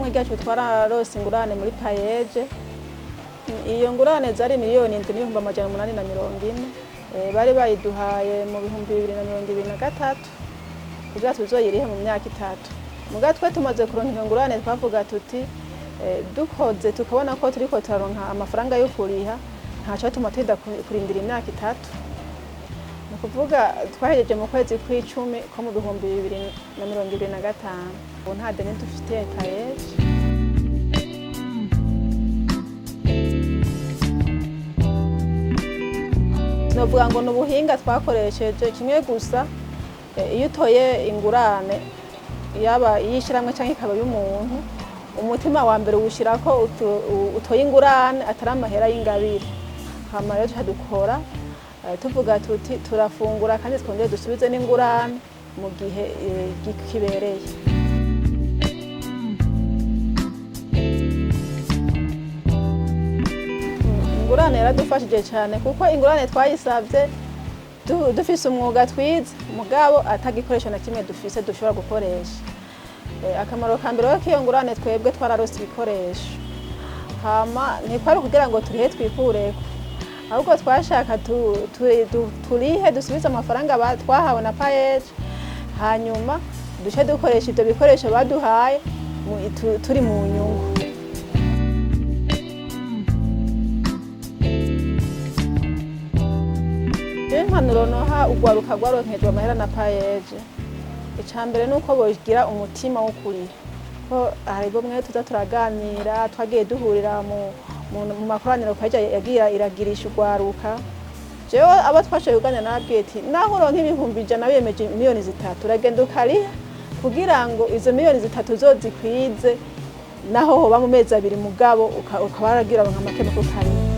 Ishyirahamwe ryacu twararose ingurane muri PAEEJ. Iyo ngurane zari 7,840,000. Bari bayiduhaye mu 2023 kugira tuzoyirihe mu myaka 3. Muga twe tumaze kuronka iyo ngurane twavuga tuti dukoze tukabona ko turiko turaronka amafaranga yo kuriha, ntaco tuma turinda kurindira imyaka 3. Ni ukuvuga twahejeje mu kwezi kw'icumi ko mu 2025. Ubu nta deni dufitiye PAEEJ. Novuga ngo ni ubuhinga twakoresheje kimwe gusa. Iyo utoye ingurane, yaba iy'ishyirahamwe canke ikaba y'umuntu, umutima wa mbere uwushirako utoye ingurane atari amahera y'ingabire. Hama rero duca dukora tuvuga tuti turafungura kandi twongere dusubize n'ingurane mu gihe kibereye. Ingurane yaradufashije cyane kuko ingurane twayisabye dufise umwuga twize, mugabo atagikoresho na kimwe dufise dushobora gukoresha. Akamaro ka mbere k'iyo ngurane, twebwe twararose ibikoresho. Hama ntikwari kugira ngo turihe twikureko, ahubwo twashaka turihe dusubize amafaranga twahawe na PAEEJ, hanyuma duce dukoresha ivyo bikoresho baduhaye turi mu nyungu. Impanuro noha urwaruka rwaronkejwe amahera na PAEEJ, ica mbere ni uko bogira umutima wo kuriha, ko hari bamwe tuza turaganira, twagiye duhurira mu makoraniro PAEEJ yagiye iragirisha urwaruka. Jewe abo twashoboye kuganira nababwiye ati naho uronka 100,000 wiyemeje miliyoni 3, uragenda ukariha kugira ngo izo miliyoni 3 uzozikwize, naho hoba mu mezi 2, mugabo ukaba waragira nka make make ukariha.